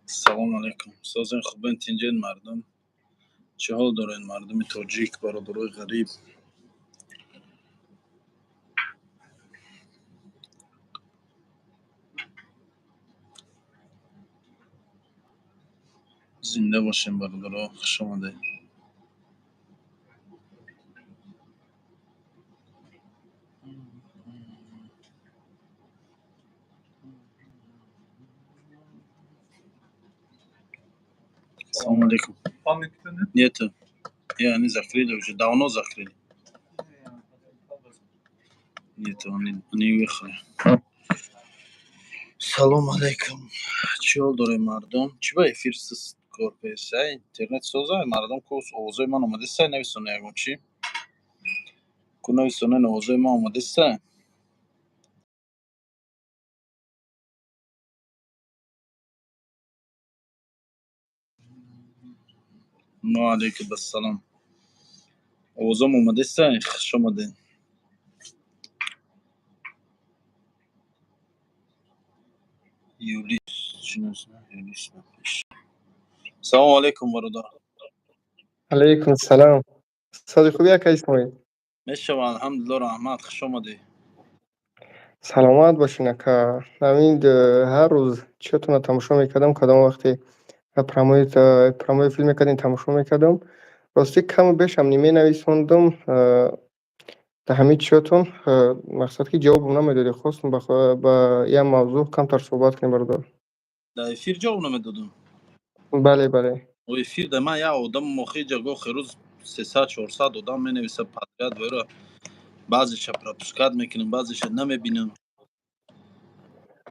Салому алайкум. Созен, хубен, тинҷен, мардум? Чӣ ҳол дорен, мардуми тоҷик, бародарои ғариб? Зинда бошем, бародаро, хуш омадед. Салому алейкум. Нету. Не, они закрыли уже, давно закрыли. Нету, они уехали. Салом алейкум. Чӣ ҳол дорем, мардум? Чӣ ба эфир суст кор кардисай? Интернет созай, мардум ку, овозои ман омадисай, нависоне ягон чӣ? Ку, нависонен, овозои ман омадисай? Ва алейкум ассалом. Овозом омадисай? Хуш омадед. Юлис, чӣ нависонам? Юлис напиш. Салому алейкум, бародар. Алейкум салом. Сози, хубӣ, ака Исмоил? Мешава, алҳамдулилло, раҳмат, хуш омадӣ. Саломат бошин, ака. Ҳамин ҳар рӯз чиётонро тамошо мекардам, кадом вақте прямой эфир мекардем, тамошо мекардам. Ростӣ, каму бешам менависондум дар ҳамин чиётон, мақсад ки ҷавобам намедодед. Хостум ба як мавзӯъ камтар суҳбат кунем, бародар. Дар эфир ҷавоб намедодум? Бале. Эфир да ман як одам мохи ҷаго херӯз 300, 400 одам менависа подряд, вера баъзеша пропускать мекунем, баъзеша намебинам.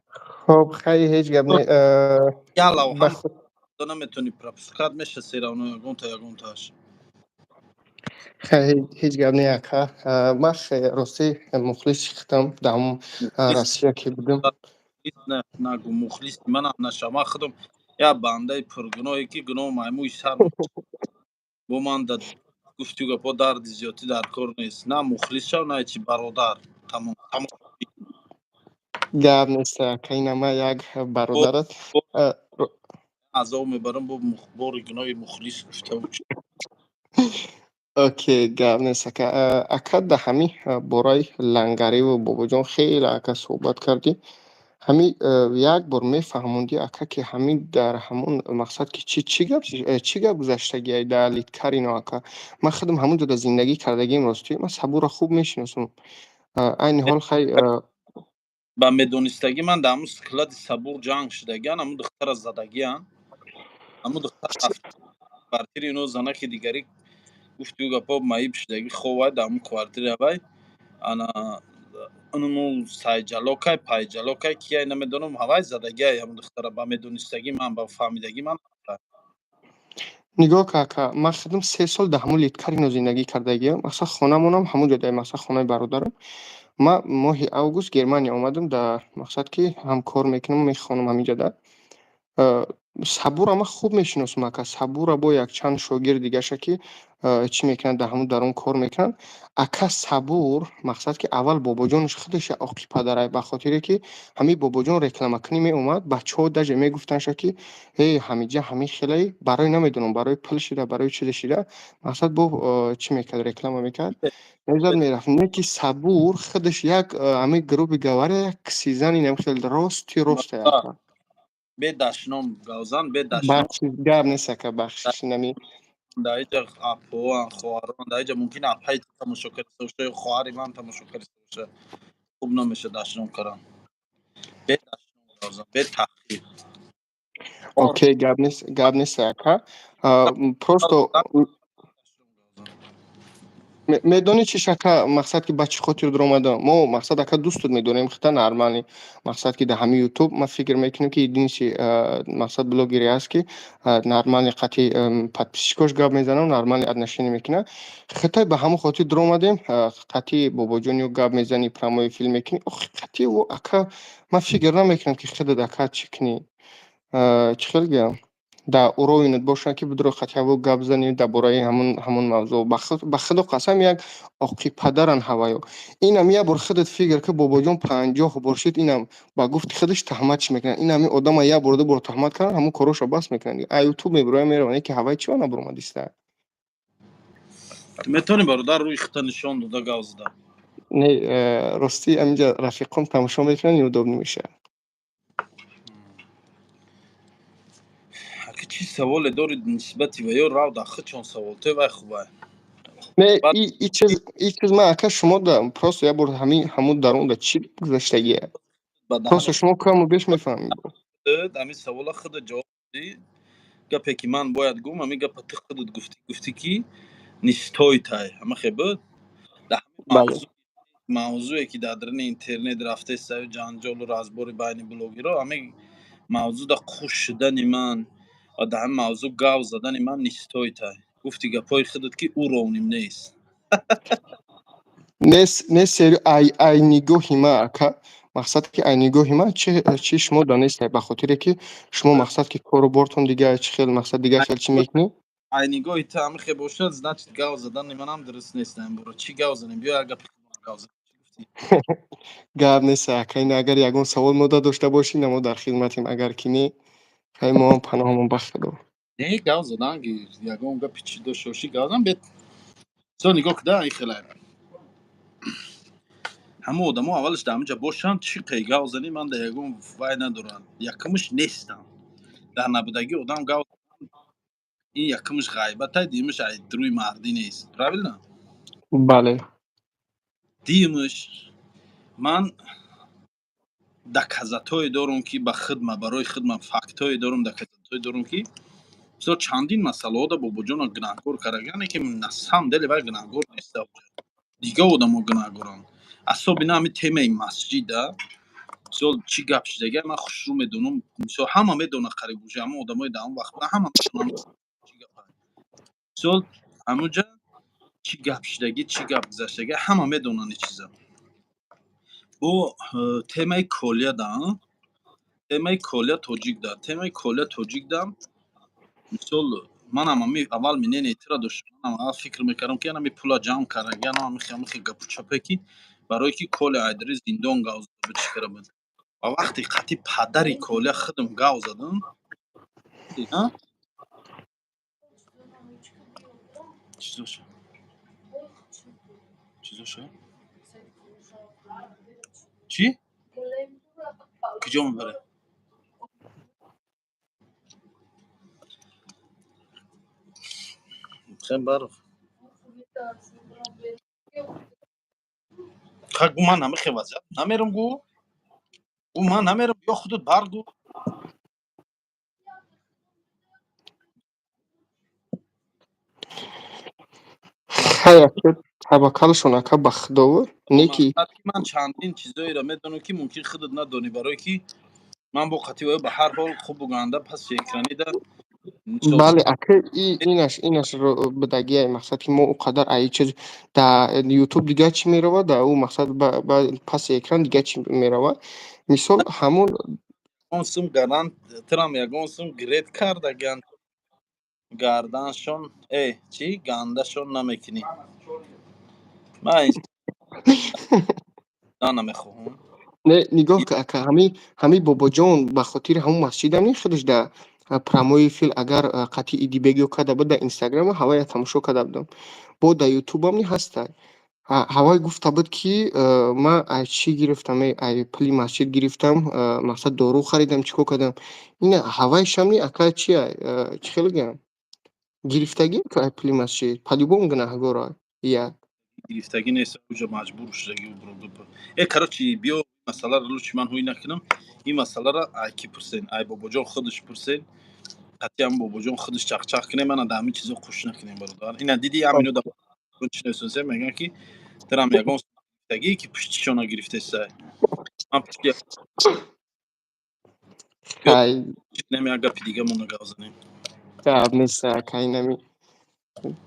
Хоб, хай, ҳеҷ гап не. Як лавҳа наметавонӣ, пропускать меша всё равно ягонта, ягонтааш. Хай, ҳеҷ гап не, ака. Ман ростӣ мухлиси худам дар ҳамон Россия ки будем. Нагу, мухлиси манам наша. Ман худам як бандаи пургуноҳе ки гуноҳ маймӯи сар бо ман да гуфтю гапҳо дарди зиёдтӣ дар кор нест. На мухлис шав, на ҳечи, бародар, тамом. Гап нест, ака, ина ман як бародарат. Азоб мебарам бо бори гуноҳи мухлис гуфта. Окей, гап нест, ака. Ака, дар ҳамин бораи лангариву Бобоҷон хеле, ака, суҳбат кардӣ. Ҳамин як бор мефаҳмондӣ, ака, ки ҳамин дар ҳамон мақсад ки чӣ гап гузаштагиай дар Литкарино, ака? Ман худам ҳамон ҷода зиндагӣ кардагием, ростӣ ман Сабурро хуб мешиносам. Айни ҳол, хай. Ба медонистагӣ ман, дар ҳамун склади Сабур ҷанг шудагиан, ҳамун духтара задагиан. Ҳамун духтар квартири ино занаки дигари гуфтю гапҳо маиб шудагӣ ховай дар ҳамун квартири авай. Ана ануну сайҷалокай, пайҷалокай, кияй, намедонам, ҳавай задагиай ҳамун духтара, ба медонистагӣ ман, ба фаҳмидагӣ ман. Нигоҳ ка, ака, ман худам 3 сол дар ҳамун Литкарино зиндагӣ кардагиам. Мақсад, хонамонам ҳамун ҷода, мақсад, хонаи бародарам. Ман моҳи август Германия омадам, дар мақсад ки ҳам кор мекунам, мехонам ҳамин ҷода. Сабурро ман хуб мешиносам, ака. Сабурро бо якчанд шогирди дигаша ки чӣ мекунанд, дар ҳамун дарун кор мекунанд. Ака, Сабур, мақсад ки аввал Бобоҷонаш худаш оқи падарай, ба хотире ки ҳамин Бобоҷон рекламакунӣ меомад, бачаҳо даже мегуфтанша ки эй, ҳамиҷа ҳамин хелай, барои намедонам, барои пул шида, барои чизе шида, мақсад, бо чӣ мекард, реклама мекард, мезад, мерафт. Не ки Сабур худаш як ҳамин, грубо говоря, як кисизани нам хел рости росте, ака. Бедашном гавзан, бедашном. Бахшиш, гап нест, ака, бахшиш, нами. Дар иҷа апоан, хоҳарон, дар иҷа мумкин апай тамошо карда боша ё хоҳари ман тамошо карда боша, хуб намеша дашном кардан. Бедашном гавзан, бетаҳқир. Окей, гап нест, гап нест, ака. Просто медонӣ чӣ, ака, мақсад ки ба чӣ хотир дуромадам? Мо, мақсад, ака, дӯстут медорем, хита нормальный, мақсад ки дар ҳамин Ютуб ман фикр мекунем ки единственный, мақсад, блогере ҳаст ки нормальный қати подписчикош гап мезанам, нормальный отношение мекунад. Хитай ба ҳамон хотир дуромадем. Қати Бобоҷон ё гап мезанӣ, прямой эфир мекунӣ, охи қати ӯ, ака, ман фикр намекунам ки худат, ака, чӣ кунӣ, чӣ хел гӯям. Дар уровень ат бошанд, ки бидуро хотя бы гап занӣ дар бораи ҳамун мавзӯъ. Ба худо қасам, як оқи падаран ҳаваё. Инам як бор худат фикр ки, бобоҷон, 50 бор шид, инам ба гуфти худаш таҳматш мекунад. Ин ҳамин одама як бор, ду бор таҳмат кардан, ҳамун корошро бас мекунад. А Ютуб мебурояд, меравад, ки ҳавай чива набуромадиста? Ту метавонӣ, бародар, рӯи худта нишон дода гап зада? Не, ростӣ, ҳаминҷа рафиқом тамошо мекунанд, неудобно мешавад. Аки чӣ саволе дорӣ нисбати ва ё рав дар худчон саволтой вай хубай. Не, и чиз ман, ака, шумо да просто як бор ҳамун дарунда чӣ гузаштагия? Просто шумо каму беш мефаҳмед. Ҳамин савола худат ҷавоб додӣ. Гапе ки ман бояд гум, ҳамин гапа ту худат гуфтӣ, гуфтӣ ки не стоит ай. Ҳама хе буд? Дар ҳамин мавзӯе ки дар даруни интернет рафтаистаю ҷанҷолу разбори байни блогерҳо, ҳамин мавзӯъ да хуш шудани ман ва дар ҳамин мавзӯъ гап задани ман не стоит ай. Гуфти гапҳои худат, ки уровень им нест. Не, сери, ай нигоҳи ман, ака, мақсад ки ай нигоҳи ман чи шумо да нестай, ба хотире ки шумо, мақсад ки кору бортон дигар чӣ хел, мақсад, дигар хел чӣ мекунӣ. Ай нигоҳи ту ҳамин хел бошад, значит, гап задани манам дуруст нест. Ин бора чӣ гап занем? Биё, як гапи гап занем. Гап нест, ака, ин агар ягон савол мода дошта бошӣ, на, мо дар хизматем, агар ки не, хай, мо ҳам паноҳамон ба Худо. Не, гап задан, ягон гапи чӣ дошта бошӣ, гап зан. Бет со нигоҳ куда, ин хеле ҳама одамо аввалаш дар ҳаминҷа бошанд, чӣ қай гап занӣ, ман дар ягон вай надорам. Якумш, нестам. Дар набудагӣ одам гап, ин якумш ғайбатай, дуюмаш ай рӯи мардӣ нест, правильно? Бале. Дуюмаш, ман доказательство дорум, ки ба хидма, барои хидма фактҳое дорум, доказательство дорум, ки бисёр чандин масъалаҳо да бобоҷонро гунаҳкор карда, ки на самом деле вай гунаҳкор нест, дигар одамо гунаҳкоранд. Особенно ҳамин темаи масҷида, мисол, чӣ гап шидага, ман хушрӯ медонам, мисол, ҳама медонад, қариб уже ҳама одамои дар он вақт буданд, ҳама медонанд чӣ гап. Мисол, ҳамунҷа чӣ гап шидагӣ, чӣ гап гузаштагӣ, ҳама медонанд ин чиза. Бо темаи Колия да, темаи Колия тоҷик да, темаи Колия тоҷик да, мисол, манам ами аввал мнение тира доштам, манам аввал фикр мекардам, ки анами пула ҷамъ кардаги, ана ҳамихи гапу чапе, ки барое ки Коля Айдари зиндон гав зада буд, чӣ кара буд. Ва вақте қатъи падари Коля худам гав задам, а? Чизоша? Чизоша? Чӣ? Куҷо мебаред? Хел баров. Ха, гу, ман намехе вазият намерам, гу. Гу, ман намерам, ё худат бар, гу. Хай, ака, таваккалшон, ака, ба Худо, не ки Мақсад ки ман чандин чизоеро медонам, ки мумкин худат надонӣ, барое ки ман бо қатъи вай ба ҳар ҳол хубу ганда паси экранида, мисол. Бале, ака, и инаш будагиай, мақсад ки мо ӯ қадар ай чиз да Ютуб дигар чӣ меравад, да ӯ, мақсад, ба паси экран дигар чӣ меравад, мисол, ҳамун. Ягон сум гарант тирам, ягон сум грет кардаган гарданшон, чӣ гандашон намекунӣ. Ман намехоҳам. Не, нигоҳ ка, ака, ҳамин бобоҷон ба хотири ҳамун масҷидам не, худаш да прямой эфир, агар қатъи Идибек ё карда буд, дар Инстаграма ҳавая тамошо карда будам, бо дар Ютубам ни ҳастай. Ҳавай гуфта буд, ки ман ай чӣ гирифтам, ай пули масҷид гирифтам, мақсад, дору харидам, чӣ кор кардам. Ина ҳавайшам ни, ака, чи чӣ хел гӯям, гирифтагӣ ай пули масҷид, по-любому гунаҳгор як. Гирифтагӣ нест, уҷа маҷбур шудагӣ. Короче, биё, масъаларо лучше ман ҳуй накунам. Ин масъаларо ай ки пурсен? Ай бобоҷон худаш пурсен, қатъиан бобоҷон худаш чақчақ кунем. Мана, дар ҳамин чизо қуш накунем, бародар. Ина диди, ҳамино чӣ несонсе, мегӯянд, ки тирам ягон гирифтагӣ, ки пуштишона гирифтесай. Ман пушти Хай. як гапи дига мо гап занем. Гап нест, ака, инами.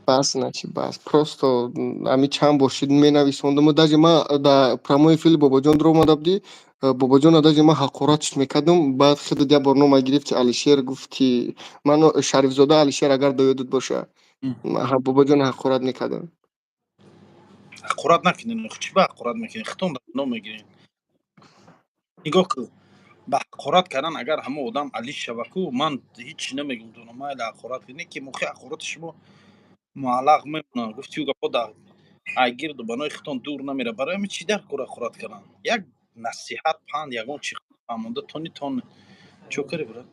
Бас, значит, бас. Просто ами чанд бор шид, менависондаму, даже ма да прямой эфири Бобоҷон дуромада будӣ, Бобоҷона даже ма ҳақоратш мекардам. Баъд худат як бор нома гирифти, Алишер, гуфти ман Шарифзода Алишер, агар да ёдат боша. Бобоҷона ҳақорат мекардам. Ҳақорат накунед. Чӣ ба ҳақорат мекунед? Хитон ном мегиред. Нигоҳ кун, ба ҳақорат кардан, агар ҳама одам алиш шава ку, ман ҳеҷ намегум дона, майли, ҳақорат кунед, ки мухи ҳақорати шумо муаллақ мемонад. Гуфти ӯ гапо дар айгирду банои хитон дур намера. Барои ҳамин чӣ дар кор ҳақорат кардан? Як насиҳат, панд, ягон чи фаҳмонда тони тон. Чо кари, брат?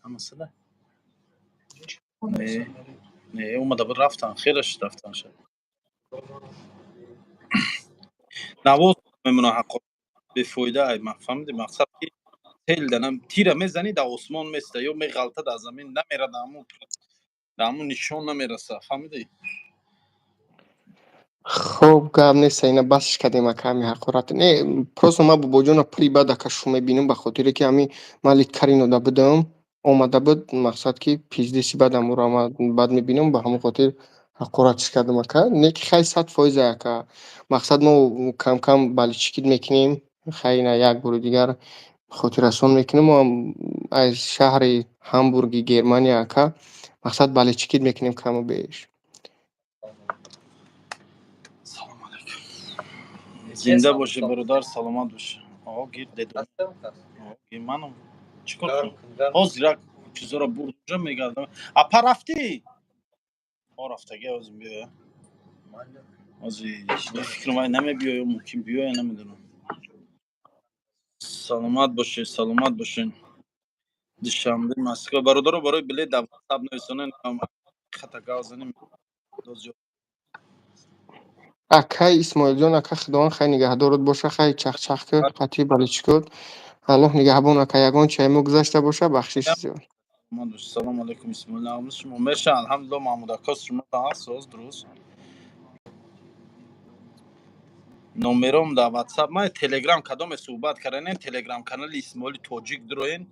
Ҳамасада не, не омада буд, рафтан, хелаш рафтан шад. Навоз мемонад, ҳақорат бефоида. Ай, фаҳмиди? Мақсад ки тел данам, тира мезанӣ, дар осмон места ё меғалта, дар замин намера, дар ҳамун нишон намераса, фаҳмидӣ? Хоб, гап нест, ина басш кардем, ака, ҳами ҳақорат. Не, просто ман Бобоҷона пури бад, ака, шу мебинам, ба хотире ки ҳами ман литкаринода будам, омада буд, мақсад ки пиздеси бадам ӯро ман бад мебинам, ба ҳамон хотир ҳақоратш кардам, ака. Не ки хай, 100%, ака. Мақсад, мо кам-кам болельщикит мекунем, хай, ина як бори дигар хотиррасон мекунем, мо аз шаҳри Ҳамбурги Германия, ака, мақсад, болельщикит мекунем каму беш. Салом алейкум, зинда бошӣ, бародар, саломат бошӣ. О, гир дедо, манам чӣ кор кунам? Ҳозир як чизоро бурд, уҷа мегардам. Апа, рафтӣ? О, рафтагӣ, ҳозир биёя. Ҳозир фикрам, вай намебиёя, мумкин биёя, намедонам. Саломат бошед, саломат бошед. Душанбе, Москва, бародаро, барои билет дар WhatsApp нависонен, хата гав занем. Акай Исмоилҷон, ака, Худованд хай нигаҳдорат боша, хай, чахчах куд, қатъи болельщик куд. Аллоҳ нигаҳбон, ака, ягон чаймо гузашта боша, бахшиш зиёд. Салому алейкум, Исмоил, шумо меша? Алҳамдулилло, Маҳмуд ака, шумо ҳаст, соз, дуруст. Номером дар WhatsApp, ман Телеграм кадоме суҳбат карданем, Телеграм канали Исмоили Тоҷик дуроен,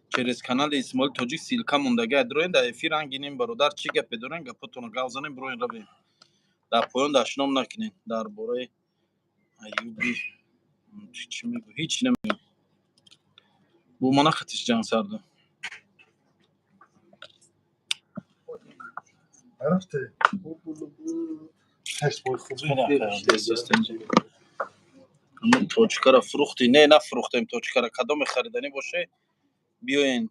через канали Исмоили Тоҷик ссылка мондага, дуроен, дар эфир ангинем. Бародар, чӣ гапе дорен, гапотонро гав занем, бироен, равем. Дар поён дашном накунем. Дар бораи Аюби чӣ мегӯ? Ҳеҷ намегӯ. Бо ма нахатиш ҷанг сарда. Нарафте? Точкара фурӯхтӣ? Не, нафурӯхтем точкара. Кадоме хариданӣ боше, биёен.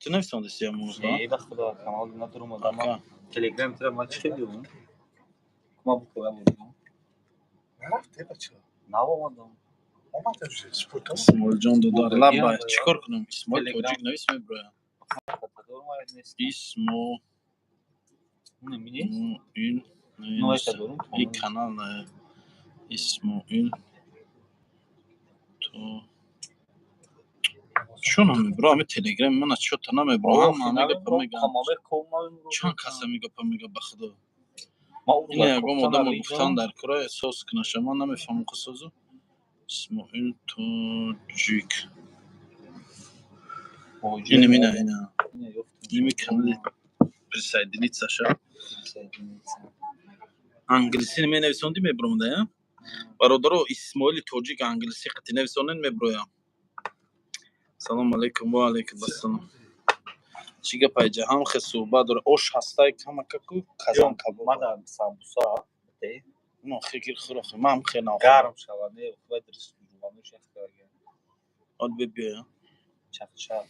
Ту нависондисти ҳамон? Не, ба худо, камал надурумадам. Телеграм тира ма чӣ хеле ма букоям. Нарафте, бача? Нав омадам. Омада уже, спортом. Исмоилҷон, додар, лаббай, чӣ кор кунам? Исмоил Тоҷик навис, меброям. Исмо ин канал Исмоил то чо намебро? Ами Телеграми мана чота намебро. Ҳама ами гапа мегӯянд, чанд кас ами гапа мега. Ба худо, ина ягон одама гуфтан дар кора эҳсос кунаша, ман намефаҳмам. Қисозу Исмоил Тоҷик, инам, ина, ина, ими канали присоединиться ша. Англисӣ менависондӣ, мебромада, я? Бародаро, Исмоили Тоҷик англисӣ қати нависонен, меброям. Салому алейкум, ва алейкум ассалом. Чӣ гап, айҷа ҳам хе суҳбат дора. Ош ҳастай камакаку, казан кабоб. Мада самбуса. Но хекир хӯрах, ман хе нахӯрам. Гарм шава, не, худой дурус. Од бибиё. Чақчақ.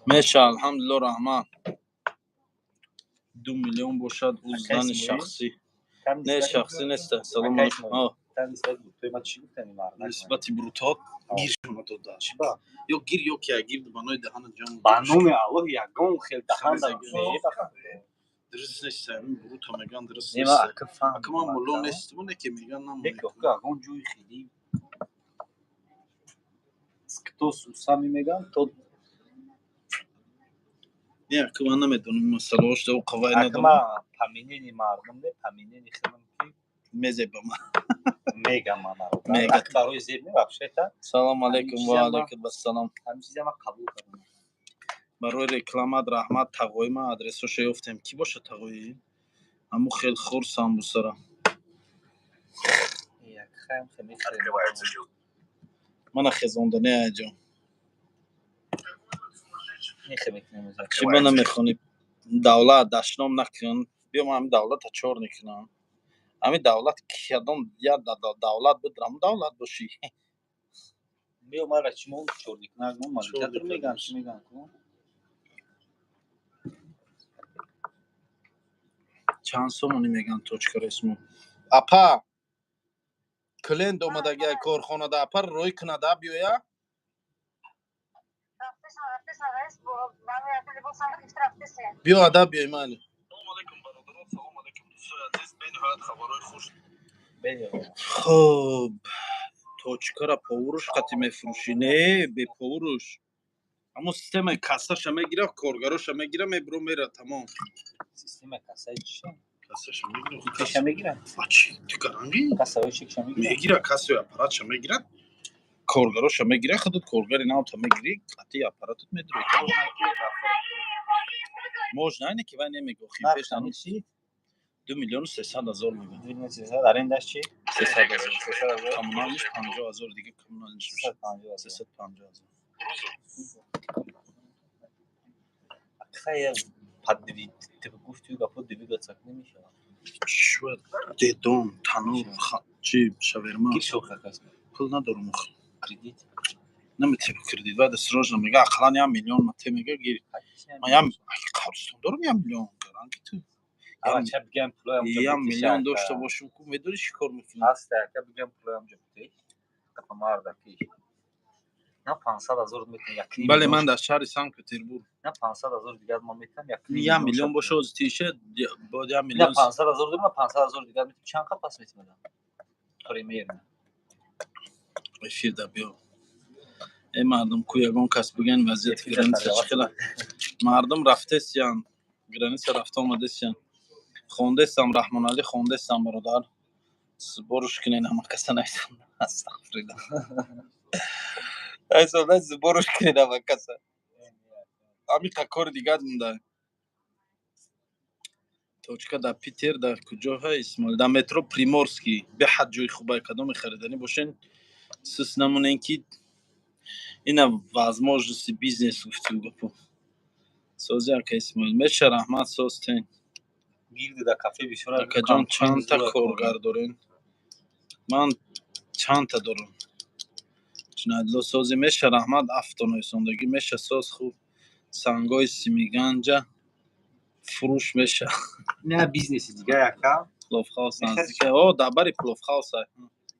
Меша, алҳамдулилло, раҳмат. 2 миллион бошад, ӯ зани шахсӣ не, шахсӣ неста. Салому алейкум. Нисбати брутот гир шума дода ё гир, ё ки гир банои даҳана ҷон. Ба номи Аллоҳ, ягон хел даҳан. Дуруст нест, бруто меган, дуруст нест. Ака, ман мулло нестам, не ки меган. Ягон ҷои хеле кто с усами меган, то Не, ака, ман намедонам масъалаҳош, қавай надорам. По мнению мардум, не по мнению хелам ки Мезеба ман. Мегам ман барои зеб не, вообще-то. Салом алейкум, ва алейкум ассалом. Ҳамин чиза ман қабул кардам. Барои рекламат раҳмат, тағои ман адресоша ёфтем. Кӣ боша тағои? Ҳамун хел хур самбусара. Як хаем хеле. Открывается шлюз. Мана хезондане аҷо. Мехе мекунем. Чӣ ба намехонӣ? Давлат дашном накун. Биё, ман ҳамин давлата чор мекунам. Ҳамин давлат кадом я давлат будрам, давлат бошӣ. Биё, мара чӣ мо чорник нагмон, мамлакатро меган, чӣ меган ку? Чанд сомонӣ меган точка ресмо? Апа, клиент омадагиай корхонада, апа рӯй кунада биёя? Биё, ада биёй, майли. Салом алейкум, бародарон, салом алейкум, дӯстои азиз, бениҳоят хабарҳои хуш. Хуб, точкара повуруш қати мефурӯшӣ? Не, беповуруш. Ҳамон системаи кассаша мегира, коргароша мегира, мебуро, мера, тамом. Система кассаи чӣ? Кассаша мегира. Чеша мегира? А чӣ, ту гарангӣ? Кассаҳои чекша мегира? Мегира, кассаи аппаратша мегира, коргароша мегира, худат коргари навта мегирӣ, қати аппаратат медурӣ. Можно, айне ки вай немегӯ, пеш Нарх чӣ? 2 300 000 мегӯ. 2 300 000. Арендаш чӣ? 300 000. 300 000. Коммуналиш 50 000, дига коммуналиш мешавад. 350 000. 350 000. Хая поддиви гуфти гапо двигаться намешавад. Чӣ, дедом, танур, чӣ, шаверма. Гир шоха кас. Пул надорум охи. Кредит. Наметем кредит, вайда срочно мега, ақаллан 1 миллион мате мега, гир. Ман ям қабристон дорум 1 миллион, гаранги ту. Авача бигам пулоям. 1 миллион дошта бошум ку, медонӣ чӣ кор мекунӣ? Ҳаста, яка бигам пулоям ҷо бите. Қапа марда ки. На 500 000 метам як ним. Бале, ман дар шаҳри Санкт Петербург. На 500 000 дигар ма метам як ним. 1 миллион боша, ози тиша бояд як На миллион. 500 000 дорам, на 500 000 дигар метам, чанд қа пас метам? Примерно. Эфир да биё. Э, мардум ку, ягон кас бигӯян вазъияти Эфир да граница чӣ саргават. хела? Мардум рафтесиян, граница рафта омадесиян. Хондестам, Раҳмоналӣ, хондестам, бародар. Сборуш кунен ҳама каса найсан. Астағфируллоҳ. Айсонда сборуш кунен ҳама каса. Ҳамиқа кори дигар монда. Точка дар Питер дар куҷо ҳа, Исмоил? Дар метро Приморский. Беҳад ҷои хубай, кадоме хариданӣ бошен, сус намонен ки ина возможности бизнес гуфту гапо. Сози, ака Исмоил. Меша, раҳмат, соз тен. Гирди да кафе бисёр. Акаҷон, чандта коргар дорен? Ман чандта дорам. Ҷунадло, сози, меша, раҳмат, афтоноисондагӣ меша, соз, хуб. Сангои Симиганҷа фурӯш меша? На бизнеси дига яка. Пловхаус Мехер. наздика. О, дар бари пловхаус.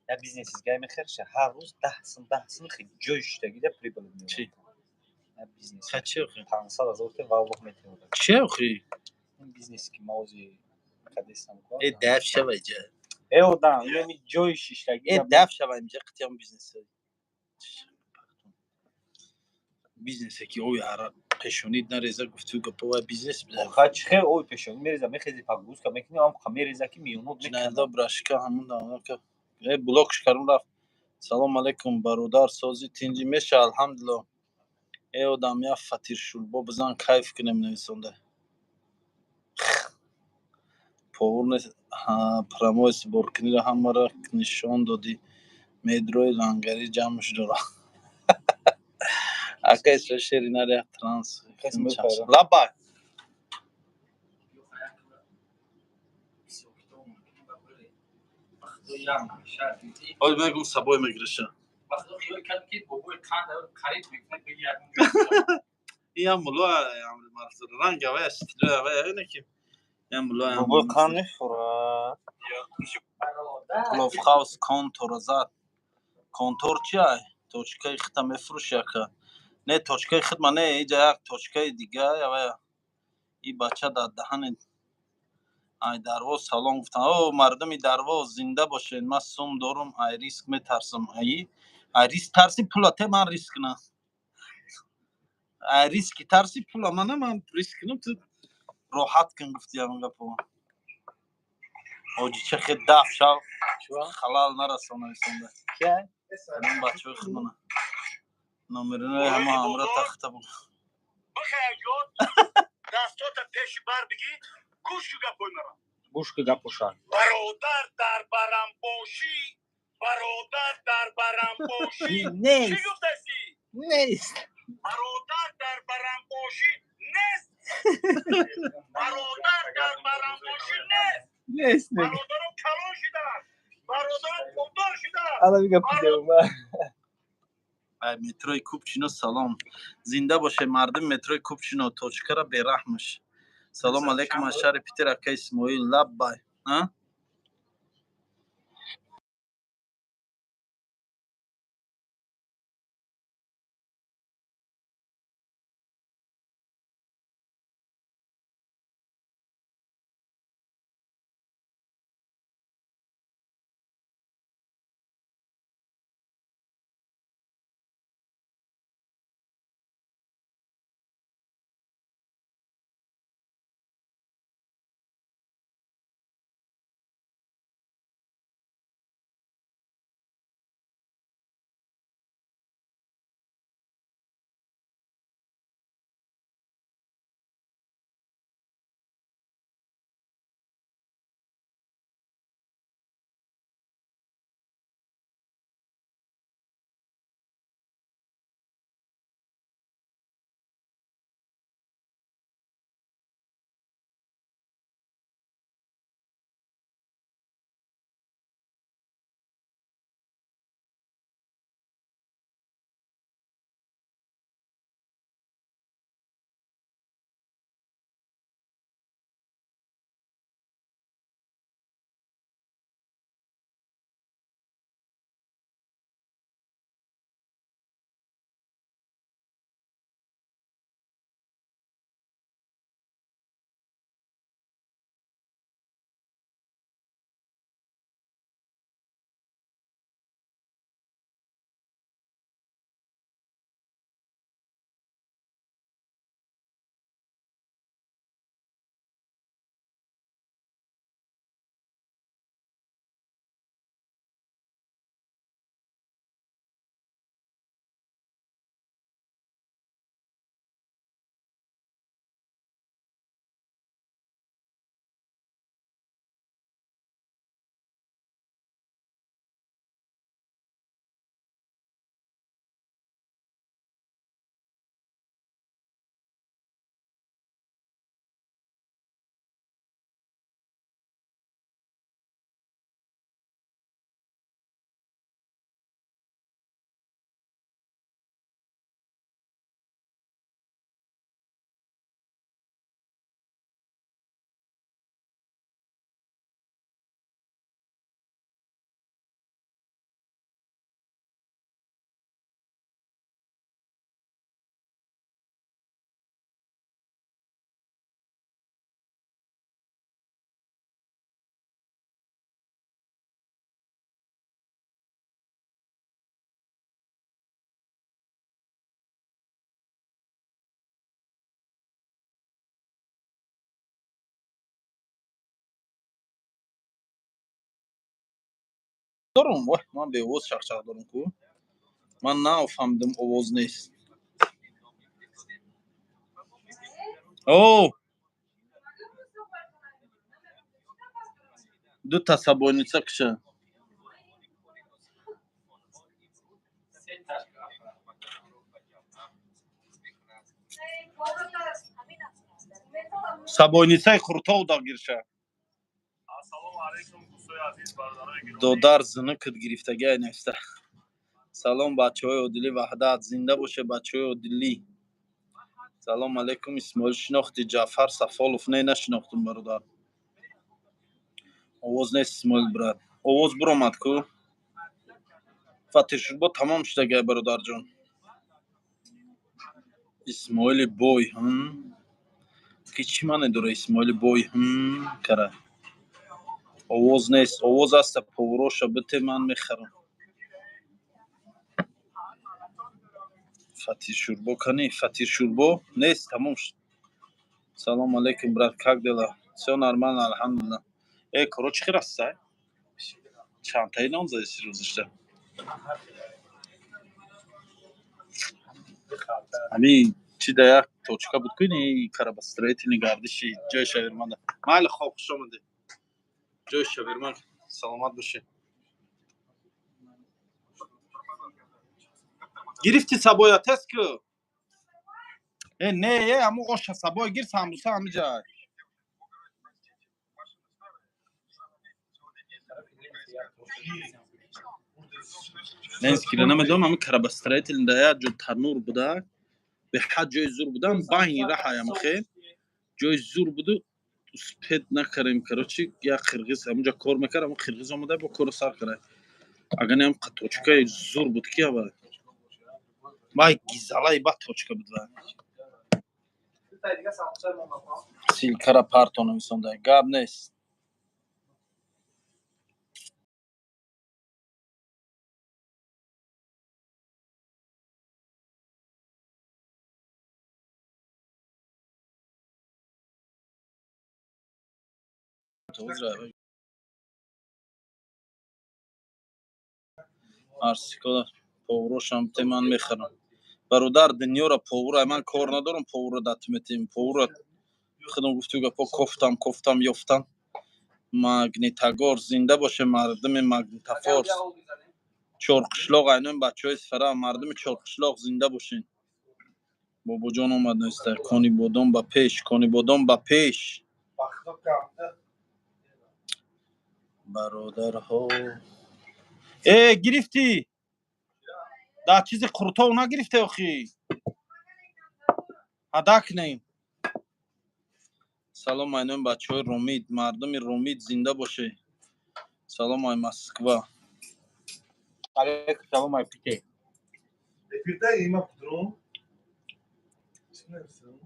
Я бизнеси дига мехерша, ҳар рӯз 10 сум, 10 сум хи ҷои шуштагида прибыль меёбад. Чӣ? Я бизнес. Ха, чи охи? 500 000 те валлоҳ метавонад. Чи охи? Ин бизнеси ки ма ози кадестам ко. Э, даф шава иҷа. Э, одам, инами ҷои шиштагӣ. Э, даф шава инҷа, қитиам бизнес. Бизнесе ки ои ара пешонид нареза, гуфту гапо, вай бизнес буда. Ха, чӣ хел ой пешонӣ мереза, мехези, погрузка мекунӣ, ам ха мереза ки миёнот Ҷинаятдо брашка ҳамун даврака. Э, блокш карум рафт. Салом алейкум, бародар, сози, тинҷӣ, меша, алҳамдулилло. Э, одам, як фатир шӯрбо бизан, кайф кунем, нависонда. Повур нест, прямой сборкуниро ҳамаро нишон додӣ. Медрои лангарӣ ҷамъш дора. Ака Исроил, шери наре транс. Кас мефаҳмад. Лабай. Ҳоли мегум, сабой мегираша. Ин ям мулло амри маъруф ранг авая, стилои авая, ине ки ям мулло. Бобои қанд мехӯрад. Пловхаус контора зад. Контор чи ай? Точкаи хита мефурӯши, ака? Не, точкаи хидма не, иҷа як точкаи дига авая. И бача дар даҳани ай Дарвоз салом гуфтан. О, мардуми Дарвоз, зинда бошед. Ман сум дорум, ай риск метарсам. Ай, ай риск тарси, пула те, ман риск кунам. Ай риски тарси, пула мана, ман риск кунам, ту роҳат кун, гуфти ягон гапо. Ҳоҷича, хе даф шав, халал нарасона, исонда. Кия? Ҳамон бачаҳои худмона. Номеринои ҳама ҳамра тахта буд. Дастота пеши бар бигӣ, гӯш ку гапои мара. Гӯш ку гапоша. Бародар дар барамбошӣ, бародар дар барамбошӣ. Чӣ Нест. гуфтасӣ? Нест. Бародар дар барамбошӣ нест. Бародар дар барамбошӣ нест. Нест мега. Бародарон калон шидаанд, бародарон пулдор шидаанд. Ала мега пидеума. Ай метрои Купчино салом. Зинда боше мардум метрои Купчино, точкара бераҳмаш. Салом алейкум аз шаҳри Питер, ака Исмоил, лаббай. А? Дорум, вой, ман беовоз чақчақ дорум ку. Ман нафаҳмидам, овоз нест. О, дута сабойница киша. Сабойницаи Хуртов дагирша. Додар зинукат гирифтагиай неста. Салом бачаҳои Одилӣ Ваҳдат, зинда боше бачаҳои Одилӣ. Салом алейкум Исмоил, шинохти Ҷаъфар Сафолов? Не, нашинохтум бародар. Овоз нест Исмоил брат. Овоз биромад ку. Фатиршурбо тамом шудагиай бародарҷон. Исмоили бой, ҳм? Ки чӣ маъне дора Исмоили бой, ҳм? Кара. Овоз нест, овоз аста, повроша бите ман мехарам. Фатиршурбо кани, фатиршурбо нест, тамом шуд. Салом алейкум брат, как дела? Всё нормально, алҳамдулилла. Э, коро чӣ хел аст, сай? Чандтаи нон задаси рӯзашта? Ҳамин чи да як Точка буд ку, ини карабастроительный гардиши ҷои шаверманда. Майли, хоб, хуш омадед. Ҷои шаверман, саломат бошед. Гирифти сабоя, тест ку. Э, не, э, ҳамун оша сабоя гир, самбуса ҳамиҷа. Ленскира намедонам, ҳамин карабастроительный да як ҷо танур буда, беҳад ҷои зур будам, байни раҳаям хел. Ҷои зур буду, успеть накардем, короче, як қирғиз ҳамунҷа кор мекард, ҳамун қирғиз омада бо корро сар кард. Агар не, ҳам точкаи зур буд ки ава. Вай гизалаи бад точка буд вай. Ссылкара парто нависонда. Гап нест. Арсикола поврошам те ман мехарам. Бародар, дунёра повура ман кор надорам, повура дат метем. Повура худам гуфту гапо кофтам, кофтам, ёфтам. Магнитогор зинда боше мардуми Магнитофорс. Чорқишлоқ айнон бачаҳои Исфара, мардуми Чорқишлоқ зинда бошен. Бобоҷон омад наиста. Конибодом ба пеш, Конибодом ба пеш. Бародарҳо. Э, гирифтӣ? Да чизи қуртов нагирифте охи? Ҳадак нем. Салом айнон бачаҳои Ромид, мардуми Ромид зинда боше. Салом ай Москва. Алейкум салом ай Пите. Эфирда има пудром. Чӣ нависам?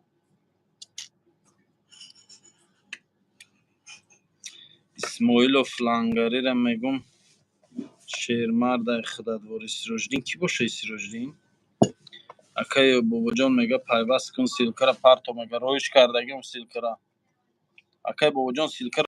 Исмоилов лангарира мегум шермардай худатвори Сироҷиддин. Кӣ боша Сироҷиддин? Акай Бобоҷон мега пайваст кун ссылкара парто мега роиш кардагим ссылкара. Акай Бобоҷон ссылкара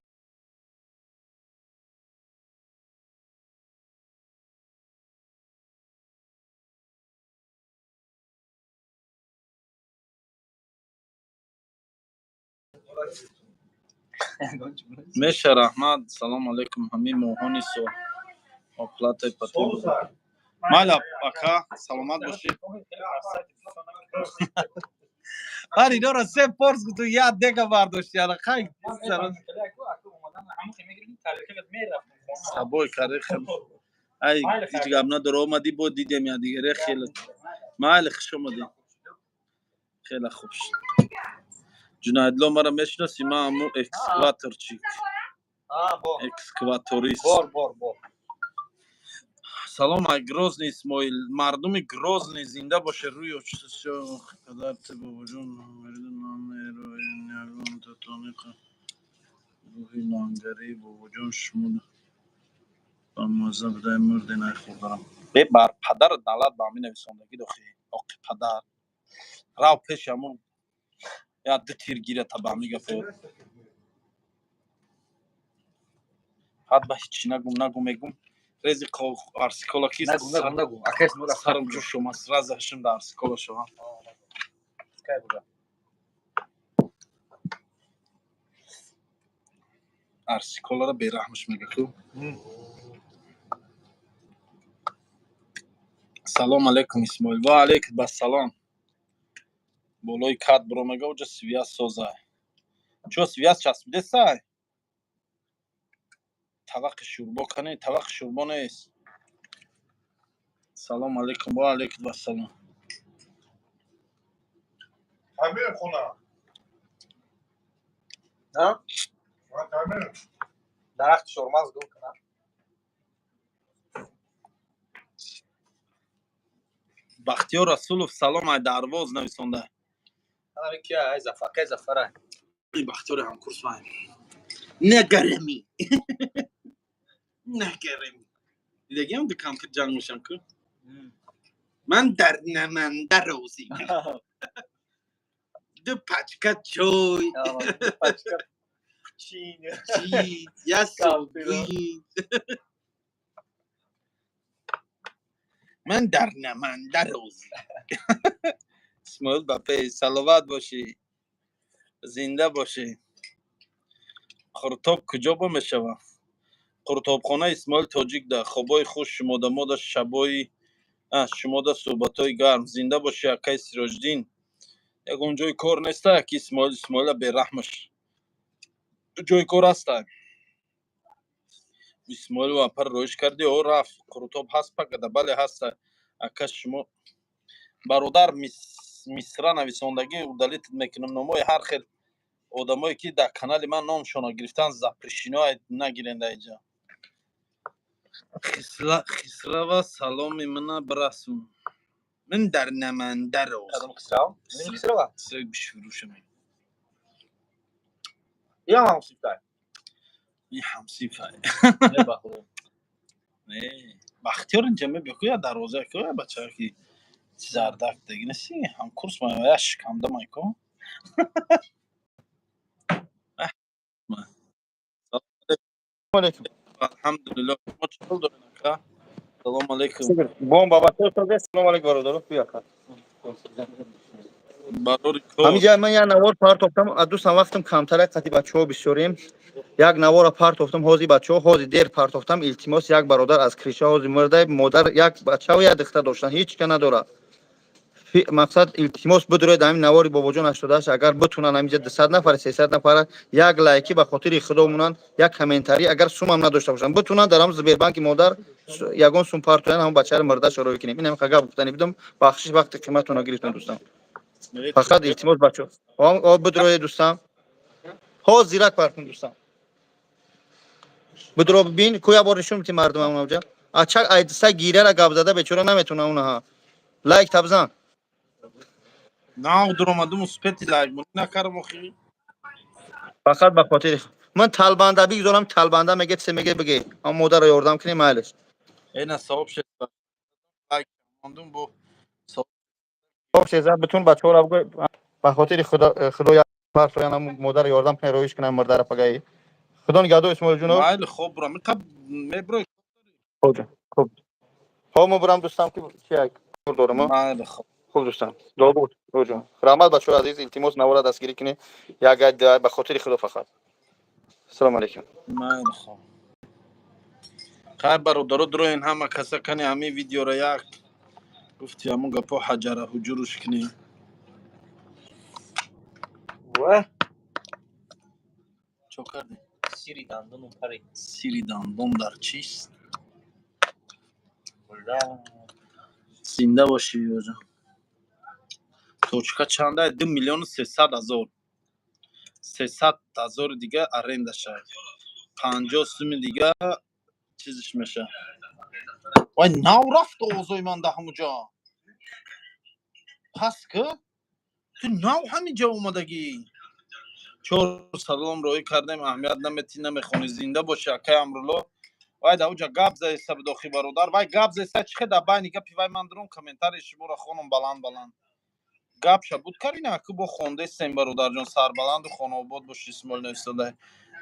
меша раҳмат. Салом алейкум ҳамин моҳони со оплатаи патент. Майла ака, саломат бошӣ. Бар инора се порс гуфту як дега бардошти ана хай сабой карди хел. Ай ҳеҷ гап надора, омадӣ бо дидем я дигаре хеле. Майли, хуш омадӣ. Хеле хуб шуд. Ҷунайдло мара мешиносӣ? Ман ҳамун экскаваторчик. Экскаваторист. Бор, бор, бор. Салом ай Грозный Исмоил. Мардуми Грозный зинда боше рӯи падар те бобоҷон рӯҳи лангари бобоҷон шумо ба маза будай мурден ай хурдарам. Бе бар падар налат ба ҳамин нависондагӣ дохи оқи падар. Рав пеши ҳамун я ду тир гирата ба ҳамин гапо. Ҳад ба ҳечи нагум нагум мегум. Рези арсикола ки Нагу, нагу, нагу. Акай Исмоил сарам ҷӯш омад, сразу ҳашим да арсикола шавам. Кай буда? Арсиколара бераҳмаш мега ку. Салом алейкум Исмоил. Ва алейкум ассалом. Болои кат биро мега уҷа связь созай. Чо связь часпидесай? Таваққи шӯрбо кани, таваққи шӯрбо нест. Салом алейкум, ва алейкум ассалом. Тамир хона. Ҳа? Ман тамир. Дарахти чормағз гул кунам. Бахтиёр Расулов салом ай Дарвоз нависонда. Ана ки ай Зафар, кай Зафара. Ин Бахтиёри ҳамкурс вай. Нагарами. Нагарами. Дидагиам ду кампир ҷанг мешан ку? Ман дар наманда розӣ. Ду пачка чой. Чин. Чиз, я Кампиро. субин. Ман дар наманда розӣ. Исмоил, ба пеш, саломат бошӣ, зинда бошӣ. Қуртоб куҷо бо мешавад? Қуртобхона Исмоил Тоҷик да. Хобои хуш шумода, мода шабои шумода суҳбатҳои гарм. Зинда бошӣ, акаи Сироҷиддин. Ягон ҷои кор неста, ки Исмоил, Исмоила бераҳмаш. Ҷои кор ҳаста. Исмоил апар роиш кардӣ, о рафт. Қурутоб ҳаст пакада, бале, ҳаста. Ака, шумо бародар мисра нависондагӣ удалить мекунам. Номҳои ҳар хел одамое, ки дар канали ман номшонро гирифтан, запрещено, нагирен дар инҷа. Хисрава, саломи мана бирасон. Ман дар намандаро. Кадом Хисрав? Хисрава? Бишфурӯшам. Ям ҳамсифтай. Ин ҳамсифай. Не, ба Худо. Не, Бахтиёр инҷа мебиё, ку я дарвоза, ку я бача, ки зардак деги неси, ҳамкурс ма, я шикамда май ку. Алейкум. Алҳамдулилло, шумо чӣ ҳол доред, ака? Салому алейкум. Бомба бачаҳо, салому алейкум, бародаро. Бия, ака. Барори кор. Ҳамиҷа ман як навор партофтам, аз дустам вақтам камтарак, қати бачаҳо бисёрем. Як навора партофтам, ҳози бачаҳо, ҳози дер партофтам. Илтимос, як бародар аз крыша ҳози мурда, модар, як бачаву як духтар доштан, ҳеҷ ка надорад. Мақсад, илтимос, бидуред ҳамин навори Бобоҷон 88, агар битунан ҳаминҷа 200 нафар, 300 нафар, як лайки ба хотири Худо монанд, як комментарий, агар сумам надошта бошанд, битунанд дар ҳам Сбербанки модар ягон сум партоянд, ҳамон бачаро мурдаша рӯй кунем. Ин ҳам гап гуфтани будам. Бахшиш, вақти қиматонро гирифтам, дӯстам. Фақат илтимос, бачо, бидуроед, дӯстам, ҳо зирак паркун, дӯстам, бидуро, бин ку, як бор нишон бити мардум ҳамонҷа. Ачак айдиса гиряра гап зада, бечора наметуна унаҳа. Лайк табзан. Нав дуромадум, успети лайк накардам охи. Фақат ба хотири ман талбанда бигзорам, талбанда меге, се меге, биге, ам модарро ёрдам кунем, майлеш. Эна савоб шед. Лайк мондум бо. Савоб шеза, битун бачаҳоро бигӯ, ба хотири Худо, Худо партоян, ам модарро ёрдам кунем, роиш кунам мурдара пагаи. Худо нигаҳдор, Исмоилҷунов. Майли, хоб бурам. Иқа меброй. Хуб, хуб. Хоб мебурам, дӯстам, ки чи як кор дорам. Майли, хоб. Хуб, дӯстам. Дуо ҷон. Раҳмат, бачаҳои азиз, илтимос, навора дастгирӣ кунед. Як ба хотири Худо фақат. Ассалому алайкум. Майли, хоб. Хай, бародаро, дуроен ҳама каса, кани ҳамин видеоро як гуфти ҳамун гапо ҳаҷара ҳуҷуруш кунем. Ва Чо кардем? Сири дандону пари. Сири дандон дар чист? Ула. Зинда бошӣ, ёҷон. Точка чанда? 2 300 000. 300 000 дига аренда шавад. 50 суми дига чизиш меша. Вай, нав рафт овозои ман да ҳамуҷо. Пас ки ту нав ҳаминҷа омадагӣ. Чор салом роҳӣ кардем, аҳамият наметӣ, намехонӣ. Зинда бошӣ, акай Амрулло. Вай, да уҷа гап заеста бидохи, бародар. Вай, гап заеста, чӣ хе дар байни гапи вай ман дурум комментарии шуморо хонум баланд баланд. Гапша буд карина, ку бо хондестем, бародарҷон, сарбаланду хонаобод бошӣ, Исмоил навистода.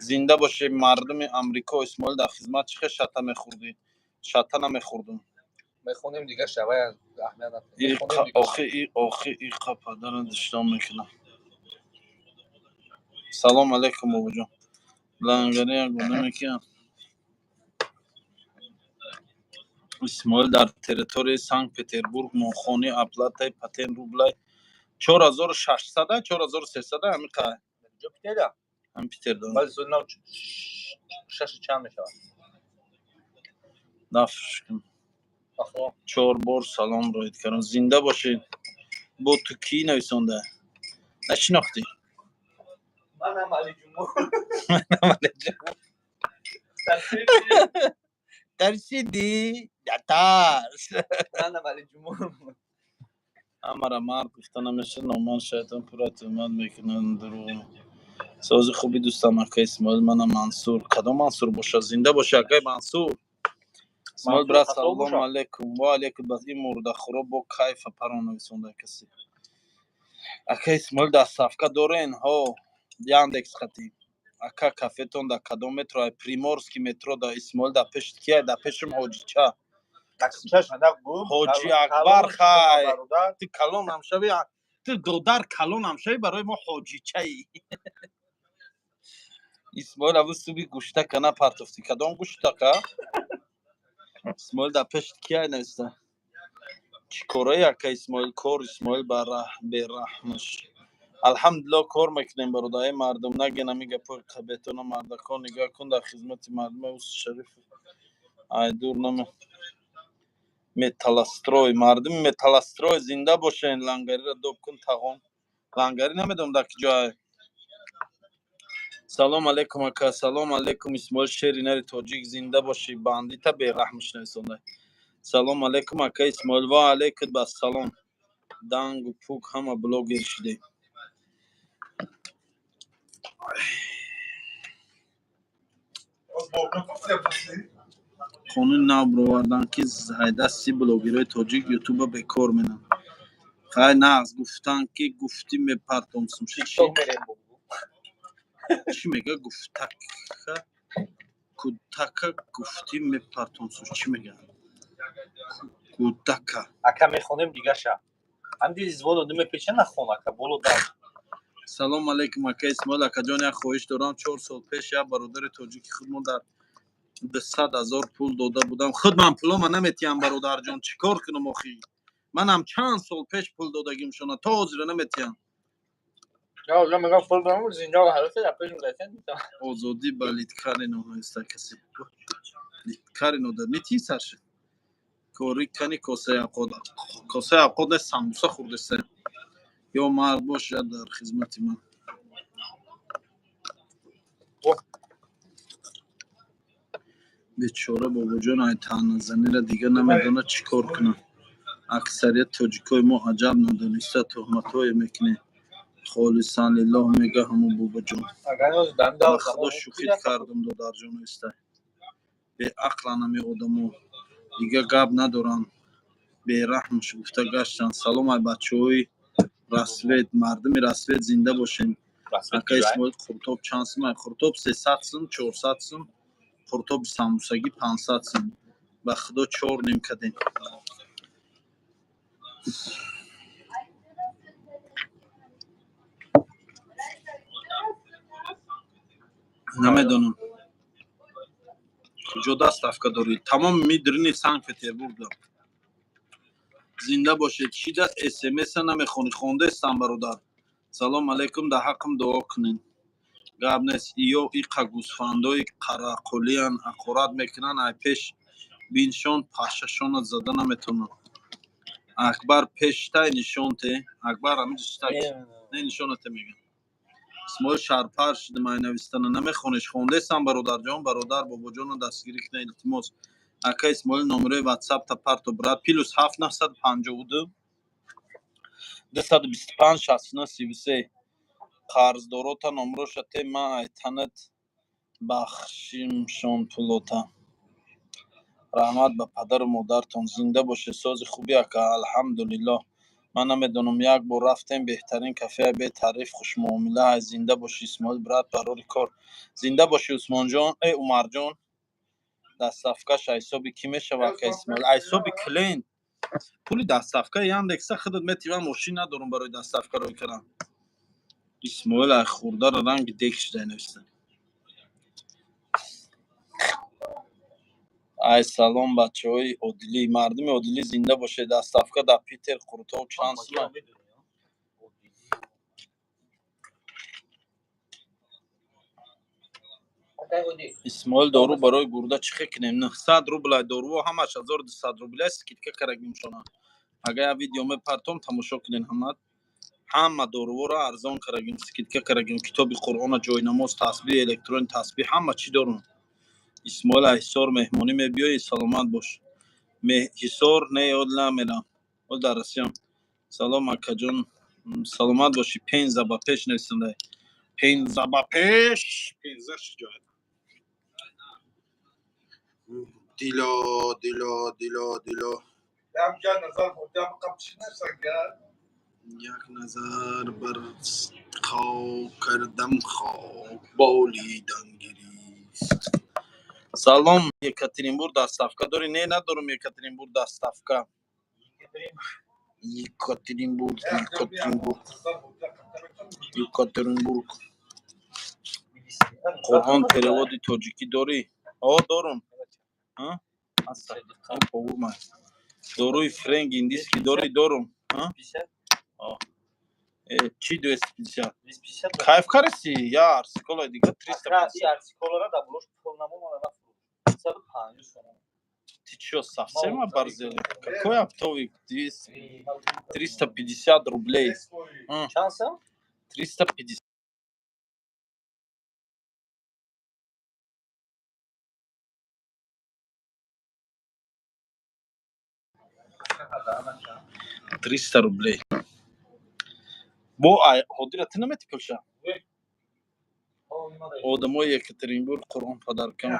Зинда бошӣ, мардуми Амрико, Исмоил дар хизмат. Чӣ хе шата мехӯрдӣ? Шата намехӯрдум. Мехонем дига, шавай, аҳамият И надиҳем. Мехонем дига. Охи, и охи, и қападара диштон мекунам. Салом алейкум, бобоҷон. Лангари як одаме ки Исмоил дар территорияи Санкт Петербург нонхони оплатаи патент рублай 4600, 4300, ҳамин қай. Ҷо Питерда? Ҳам Питерда. Баъзи соли нав шаши чанд мешавад? Нафш кун. Ахо. Чор бор салом роид кардам. Зинда бошед. Бо ту кӣ нависонда? Нашинохтӣ? Манам Алиҷумҳур. Тарсидӣ? Натарс. Манам Алиҷумҳур. Ҳамара мард гуфта намешавад, номан шайтон пурра тӯҳмат мекунанд, дурӯғ. Сози хуби, дӯстам, ака Исмоил, манам Мансур. Кадом Мансур бошад? Зинда бошӣ, акай Мансур. Исмоил Мансур брат, Хасов салому бошад? алейкум. Ва алейкум. Бас ин мурдахӯро бо кайфа парон нависонда касе. Ака Исмоил, доставка дорен? Ҳо, Яндекс хати. Ака, кафетон дар кадом метро? Ай Приморский метро да. Исмоил, дар пеши кия? Дар пешим Ҳоҷича. Чашма нақ гум. Ҳоҷи Акбар, хай. Бародар. Ти калон ҳамшави. Ту додар калонам шавӣ, барои мо ҳоҷичаӣ. Исмоил, аву суби гӯштака напартофтӣ? Кадом гӯштака, Исмоил? Дар пешт кия нависта? Чӣ кораи, ака Исмоил? Кор, Исмоил, бераҳмаш. Алҳамдулилло, кор мекунем, бародари мардум. Наген ами гапои қабетона, мардакон. Нигоҳ кун, дар хизмати мардуме. Ус Шариф айдур наме Металлострой. Мардуми Металлострой, зинда бошен. Лангариро доб кун, тағон. Лангари намедонам дар ки ҷое. Салом алейкум, ака. Салом алейкум, Исмоил, шери нари тоҷик, зинда бошӣ. Бандита бераҳмш нависонда. Салом алейкум, ака Исмоил. Ва алейкум бассалом. Дангу пук, ҳама блогер шудем. Қонуни нав бироварданд, ки зайдасти блогерҳои тоҷик Ютуба бекор менанд. Хай, нағз. Гуфтанд, ки гуфтӣ мепартомсум. Чӣ чӣ мега? Гуфтака, кӯдака, гуфтӣ мепартомсум. Чӣ мега кӯдака? Ака, мехонем дигаша. Ҳамди звоно мепеча, нахон, ака, боло дар. Салом алейкум, ака Исмоил. Акаҷон, як хоҳиш дорам. 4 сол пеш як бародари тоҷики худмон дар 200 000 пул дода будам. Худ ман пулома наметиҳам, бародарҷон, чӣ кор кунам охӣ? Манам чанд сол пеш пул додагимшона, то ҳозира наметиҳам. Мегам пул дорам, зинда ҳалота дар пеш муддатен. Озодӣ ба Литкарино нависта касе. Литкарино да метии сарши кори кани. Косаи авқот, косаи авқот не, самбуса хӯрдеста. Ё мард бош, я дар хизмати ман. Бечора бобоҷон ай таъназанира дига намедонад чӣ кор кунад. Аксарият тоҷикои мо аҷаб надониста туҳматҳое мекунем. Холисан лиллоҳ мега ҳамо бобоҷон. Ба худо шӯхит кардум, додарҷон. Иста беақлан ҳами одамо, дига гап надоранд. Бераҳмш гуфта гаштанд. Салом, ай бачаҳои Рассвет. Мардуми Рассвет, зинда бошем. Ака Исмоил, қуртоб чанд сум? Ай қуртоб 300 сум, 400 сум. Қуртоби самбусагӣ 500 сум. Ба худо, чор ним кадем. Намедонам, куҷо доставка дорӣ. Тамоми мидрини Санкт Петербург дорам. Зинда бошед. Чӣ да смса намехонӣ? Хондаестам, бародар. Салом алейкум, дар ҳаққам дуо кунед. Гап нест, иё иқа гӯсфандои қарақулиян, ҳақорат мекунанд. Ай пеш биншон, пашашона зада наметавонанд. Акбар пештай нишонте. Акбар ҳамиҷистай не, нишонате мегам. Исмоил, шарпар шудем, ай навистана намехонеш. Хондаестам, бародарҷон. Бародар, бобоҷонро дастгирӣ кунед, илтимос. Ака Исмоил, номерои ватсап та парто, брат. +7 952 225 69 33. Қарздорота номроша те, ман айтанат бахшимшон пулота. Раҳмат ба падару модартон, зинда бошед. Сози хуби, ака? Алҳамдулиллоҳ. Ман намедонам, як бор рафтем, беҳтарин кафеа, бетариф, хушмуомила. Ай, зинда бошӣ, Исмоил брат, барори кор. Зинда бошӣ, Усмонҷон, э Умарҷон. Доставкаш ҳисоби кӣ мешавад, ака Исмоил? Ҳисоби клиент. Пули доставка Яндекса худат метиҳӣ. Ман мошин надорам барои доставка рой кардан. Исмоил ай хурдаро ранги дек шуда нависта. Ай салом, бачаҳои одилӣ. Мардуми одилӣ, зинда бошед. Доставка дар Питер қурутоб чанд сума? Исмоил, дору барои гурда чӣ хел кунем? 900 рубля доруо, ҳамаш 1200 рубля, скидка карагимшона. Агар як видео мепартом, тамошо кунен. Ҳамат, ҳама доруворо арзон карагим, скидка карагим. Китоби Қуръона, ҷойнамоз, тасбиҳ, электрони тасбиҳ, ҳама чӣ дорум. Исмоил, Ҳисор меҳмонӣ мебиёӣ? Саломат бош. Ҳисор не, ол намерам, ол дар Россиям. Салом, акаҷон, саломат бошӣ. Пенза ба пеш нависанда. Пенза ба пеш, Пенза шиҷоат. Дило, дило, дило, дило. Назар як назар бар хок кардам, хок болидан гирист. Салом, Екатеринбург доставка дорӣ? Не, надорум Екатеринбург доставка. Екатеринбург, Екатеринбург, Екатеринбург. Қуръон переводи тоҷикӣ дорӣ? О, дорум. Доруи френк индийский дорӣ? Дорум. Чӣ 250? Кайф кареси? Я арсикола дига 350. Ты чё, совсем оборзел? Какой оптовик? 200, 350 рублей. 350. 300 рублей. Бо ҳодира ту намети пулша? Одамои Екатеринбург Қуръон падаркам.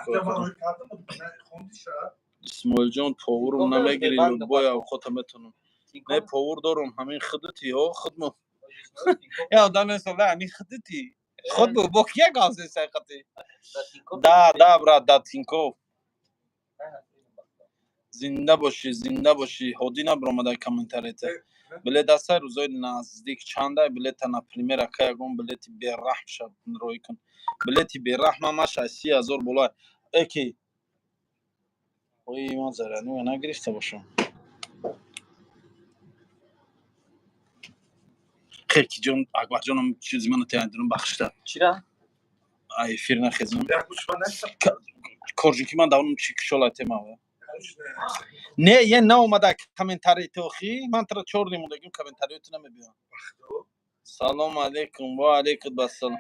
Исмоилҷон, повурум намегирӣ? Любой авқота метонам. Не, повур дорум, ҳамин худути, ҳо, худмо. Я одам несола, ҳамин худути. Худ бо кия гап зесай қати? Да, да, брат, да, Тинькофф. Зинда бошӣ, зинда бошӣ. Ҳодӣ набиромада комментарията. Билет ҳастай рӯзои наздик? Чандай билета, например, ака, ягон билети бераҳм ша роӣ кун. Билети бераҳм ҳамаш аз 30 000 боло. Эки ои ман зарянуя нагирифта бошам. Хеки ҷон, Акбарҷонам, чизи мана теандирам, бахшида. Чира? Эфир нахезам. Коржинки ман давном чи кушола темава. Не, е наомада комментарий тохи, ман тара чор нимудагим, комментариёти намебиём. Салом алейкум, ва алейкум ассалом.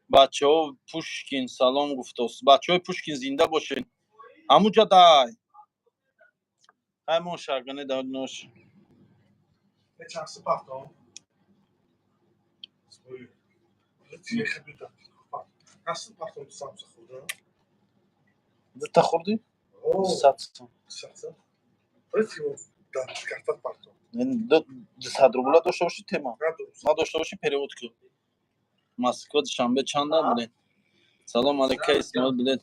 Бачаҳо, Пушкин салом гуфтост. Бачаҳои Пушкин, зинда бошед. Ҳамуҷа дай. Ҳай мон шагане да нош. Чанд пафтон? Пафтон самса хӯрда? Дута хӯрдӣ? 100 сом. 200 рубла дошта бошӣ, тема. Надошта бошӣ, перевод кун. Москва, Душанбе чанда билет? Салом алейка, Исмоил, билет.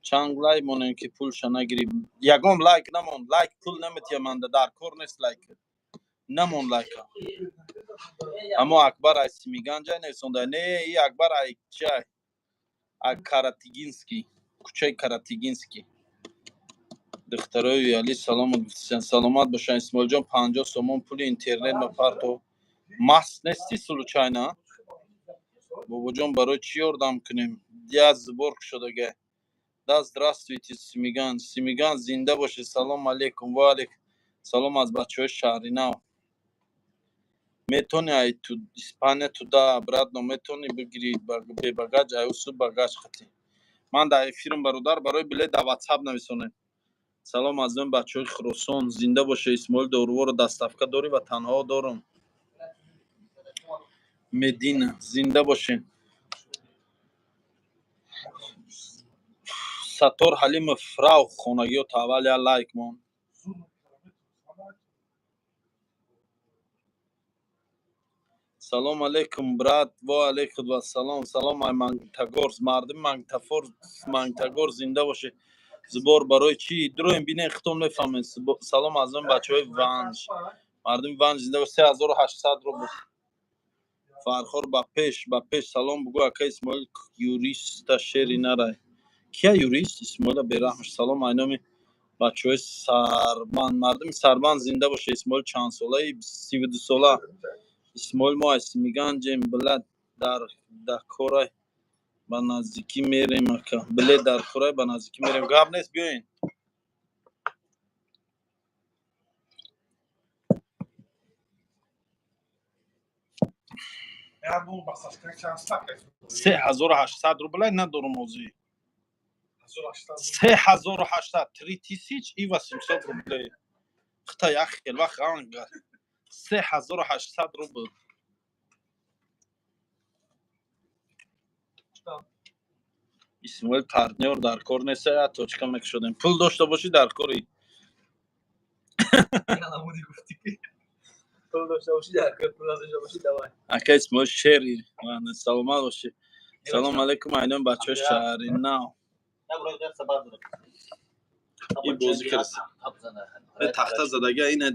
Чанд лайк монем, ки пулша нагирӣ? Ягон лайк намон, лайк пул наметия, манда дар кор нест лайк. Намон лайка. Аммо Акбар ай Симиганҷай нависонда. Не, и Акбар ай чай? Ай Каратигинский. Кӯчаи Каратигинский. Духтарои Али салом гуфтисен. Саломат бошанд, Исмоилҷон, 50 сомон пули интернет ба парто. Маст нестӣ случайно? Бобоҷон, барои чӣ ёрдам кунем? Я сбор шудага. Да, здравствуйте, Симиган. Симиган, зинда бошед. Салом алейкум, ва алейкум. Салом аз бачаҳои Шаҳринав. Метони ай ту Испания туда обратно метони бигирӣ бебагаж, ай усу багаж хати. Ман дар эфирам, бародар, барои билет дар WhatsApp нависонем. Салом аз ман бачаҳои Хуросон, зинда боше, Исмоил, доруворо доставка дорӣ ва танҳо дорум. Медина, зинда бошед. Саттор Ҳалимов, рав хонагиё аввал я лайк мон. Салом алейкум, брат, ва алейкум ассалом. Салом ай Магнитогорск, мардими Магнитофор, Магнитогор, зинда бошед. Сбор барои чӣ? Дуроем бинен, хитом мефаҳмед. Салом аз ман бачаҳои Ванҷ. Мардуми Ванҷ, зинда бошед. 3800 рубл. Фархор, ба пеш, ба пеш, салом бугӯ, ака Исмоил, юриста шери нарай. Кия юрист? Исмоила бераҳмаш. Салом айноми бачаҳои Сарбанд. Мардуми Сарбанд, зинда боша. Исмоил, чанд солаи? 32 сола. Исмоил, мо аз Симиганҷем, билад дар дакорай ба наздикӣ мерем, ака. Билет дар корай, ба наздикӣ мерем. Гап нест, биёен. 3800 рублай надорум ҳозир. 3800, 3800 рублей. Хита як хел вақт анга. 3800 рубл. Исмоил, партнёр дар кор нест, я точка мекушодем. Пул дошта бошӣ, дар кори. Намуди гуфтӣ ки пул дошта бошӣ дар кор, пул надошта бошӣ, давай. Ака Исмоил, шери. Саломат бошӣ. Салом алейкум, айноми бачаҳои Шаҳри Нав. На, барои дер сабаб дорам. И бозӣ кард. Тахта задага ина.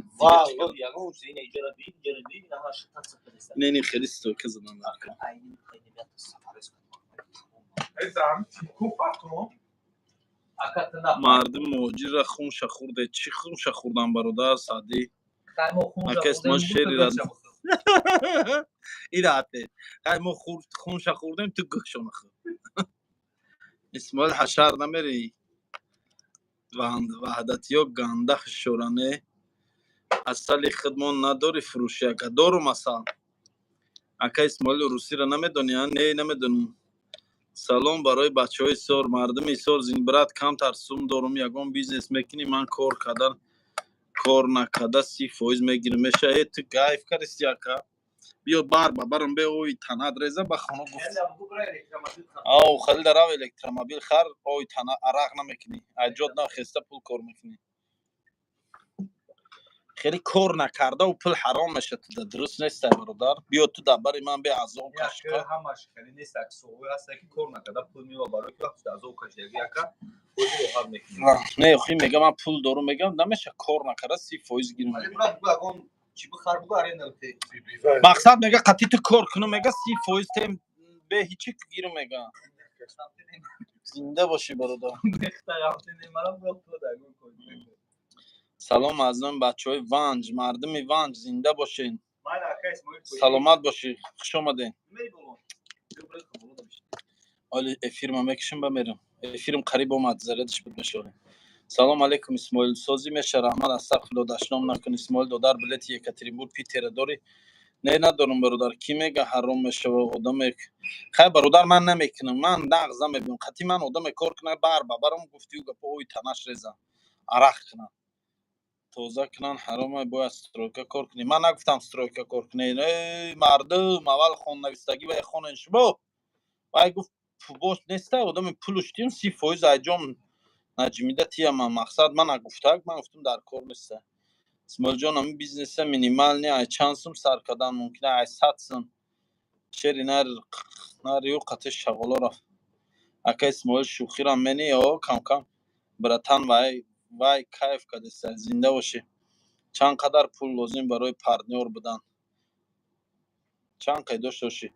Ина ини хеле стойка задан. Мардум муҳоҷирра хунша хӯрде. Чӣ хунша хӯрдан, бародар Саъдӣ? Ака Исмоил, шери ира ҳай мо хунша хӯрдем, ту гӯшона хӯр. Исмоил, ҳашар намерӣ? Ваҳдатиё ганда хушоране. Асали худмон надорӣ фурӯшӣ, ака? Дорум асал. Ака Исмоил, русиро намедонӣ? Не, намедонам. Салом барои бачаҳои Ҳисор, мардуми Ҳисор. Брат, камтар сум дорум, ягон бизнес мекунӣ? Ман кор кардан, кор накарда 30% мегирам, меша? Э, ту кайф кардисти, ака. Биё бар ба барам, бе ой танат реза ба хона. Гуфт ав халида, рав электромобил хар, ой тана арақ намекунӣ, айҷод нахеста пул кор мекунӣ. Хеле кор накардаву пул ҳаром меша туда, дуруст нестай, бародар. Биё ту дар бари ман бе азоб. Ҳамаш хеле нест, аксоҳое ҳаста, ки кор накарда пул мева, барои ки вақти азоб кашидаги, ака, роҳат мекунӣ. Не, охи мегам, ман пул дорум, мегам, намеша кор накарда 30% гирм. Чӣ бихар, бугу, аренда. Мақсад мега, қати ту кор кунум, мега, 30% тем, бе ҳичи гирм, мега. Зинда бошӣ, бародар. Салом аз номи бачаҳои Ванҷ, мардуми Ванҷ, зинда бошен. Саломат бошӣ, хуш омадем. Оли эфирма мекушем ба мерам, эфирм қариб омад, зарядиш буд мешавем. Салом алейкум, Исмоил, созӣ меша? Раҳмат, астағфирулло, дашном накун. Исмоил додар, билети Екатеринбург Питера дорӣ? Не, надорам, бародар. Кӣ мега ҳаром мешава? Одаме хай, бародар, ман намекунам, ман нағз намебинам. Қатъи ман одаме кор кунад, бар ба барам, гуфтию гапо, ой танаш реза, арақ кунад, тоза кунанд, ҳарома. Бояд стройка кор кунӣ. Ман нагуфтам стройка кор кунед. Эй мардум, аввал хоннависагӣ вай хонен шумо. Вай гуфт бош неста, одами пулуш тиюм, 30% айҷом наҷмида тиям. Ман мақсад ман нагуфтак, ман гуфтам, дар кор неста. Исмоилҷон, ами бизнеса минимальный ай чанд сум сар кардан мумкин? Ай 100 сум. Шери нар нарию қати шағоло рафт. Ака Исмоил, шӯхирам мени о кам кам, братан. Вай вай, кайф кардеста, зинда бошӣ. Чанд қадар пул лозим барои партнёр будан? Чанд қай дошта бошӣ,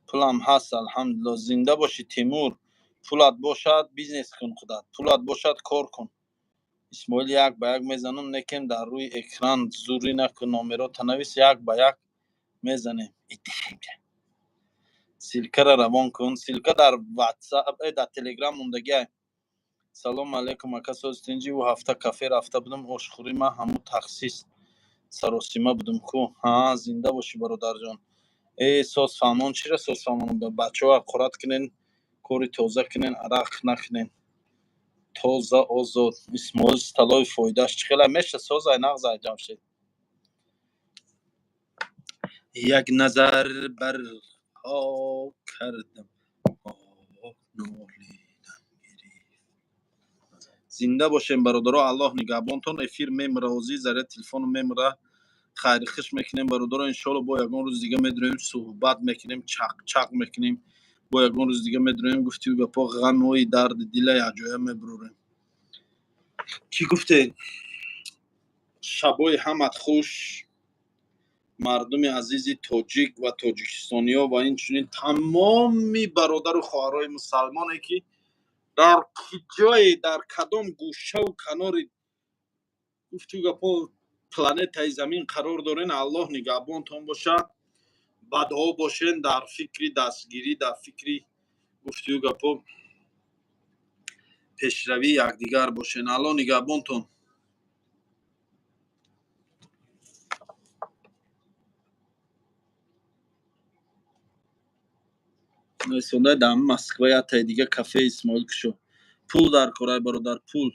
пулам ҳаст, алҳамдулилло. Зинда бошӣ, Тимур. Пулат бошад, бизнес кун худат, пулат бошад, кор кун. Исмоил, як ба як мезанам, некем дар рӯи экран зурӣ накун, номерота навис, як ба як мезанем. Ссылкара равон кун, ссылка дар Ватсап, дар Телеграм мондагиай. Салому алайкум, ака, сози тинҷи? Ӯ ҳафта кафе рафта будам, ошхӯрӣ, ман ҳамун таксист саросима будум ку. Ҳа, зинда бошӣ, бародарҷон. Э, соз фаҳмон, чира соз фаҳмон? Бачаҳо, ҳақорат кунен, кори тоза кунен, арақ накунен, тоза, озод. Исмоил, столои фоидааш чӣ хела меша? Созай, нағзай, Ҷамшед. Як назар бар хок кардам, нолидам гирифт. Зинда бошем, бародаро, Аллоҳ нигаҳбонтон. Эфир мемира, ҳозир заряд телефону мемира. Хайри хиш мекунем, бародаро. Иншоалло, бо ягон рӯзи дига медроем, суҳбат мекунем, чақчақ мекунем. Бо ягон рӯзи дига медроем, гуфтию гапо, ғамҳои дарди дила якҷоя мебурорем. Чӣ гуфтед? Шабои ҳамат хуш, мардуми азизи тоҷик ва тоҷикистониҳо ва инчунин тамоми бародару хоҳарои мусалмоне, ки дар ҷое, дар кадом гӯшаву канори, гуфту гапо, планетаи Замин қарор дорен. Аллоҳ нигаҳбонтон бошад. Бадҳо бошен, дар фикри дастгирӣ, дар фикри, гуфтию гапо, пешравии якдигар бошен. Аллоҳ нигаҳбонтон. Сонда дар Москва яктаи дига кафеи Исмоил кушо. Пул дар корай, бародар, пул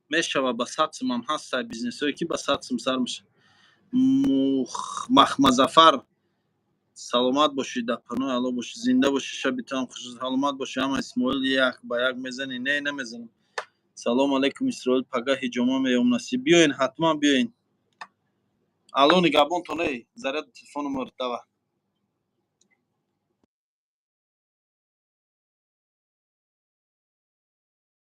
мешава. Ба 100 сумам ҳастай бизнесое, ки ба 100 сум сар мешава. Махмазафар, саломат бошӣ, дар паноҳи Алло бошӣ, зинда бошӣ, шаби туам хуш, саломат бошӣ. Ҳама Исмоил, як ба як мезанӣ? Не, намезанам. Салому алайкум, Исроил, пага ҳиҷома меём, насиб. Биёен, ҳатман биёен. Алло нигаҳбонтон. Эй, заряд телефону мурд, дава.